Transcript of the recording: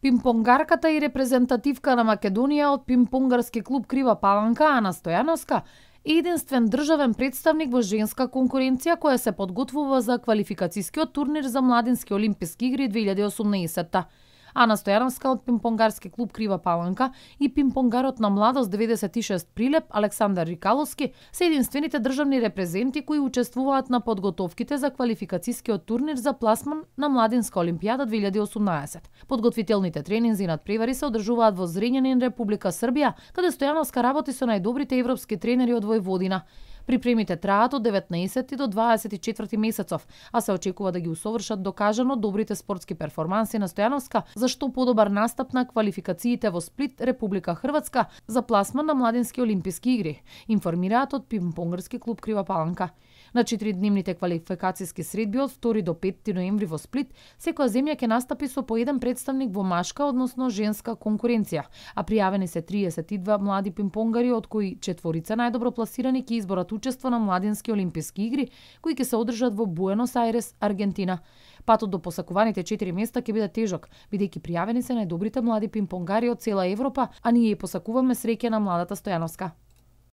Пинг-понгарката и репрезентативка на Македонија од пинг-понгарски клуб Крива Паланка, Ана Стојановска, е единствен државен представник во женска конкуренција која се подготвува за квалификацијскиот турнир за младински олимписки игри 2018. Ана Стојановска од пинг-понгарски клуб Крива Паланка и пинг-понгарот на младост 96 Прилеп Александар Рикаловски се единствените државни репрезенти кои учествуваат на подготовките за квалификацијскиот турнир за пласман на младинска олимпијада 2018. Подготвителните тренинзи и надпревари се одржуваат во Зрењанин, Република Србија, каде Стојановска работи со најдобрите европски тренери од Војводина. Припремите траат од 19 до 24 месецов, а се очекува да ги усовршат докажано добрите спортски перформанси на Стојановска за што подобар настап на квалификациите во Сплит, Република Хрватска за пласман на младински олимписки игри, информираат од пинг-понгарски клуб Крива Паланка. На 4-дневните квалификацијски средби од 2 до 5 ноември во Сплит, секоја земја ќе настапи со по еден представник во машка, односно женска конкуренција, а пријавени се 32 млади пинг-понгари, од кои 4 најдобро пласирани ќе изборат учество на младински олимписки игри, кои ќе се одржат во Буенос Ајрес, Аргентина. Патот до посакуваните 4 места ќе биде тежок, бидејќи пријавени се најдобрите млади пинг-понгари од цела Европа, а ние ја посакуваме среќа на младата Стојановска.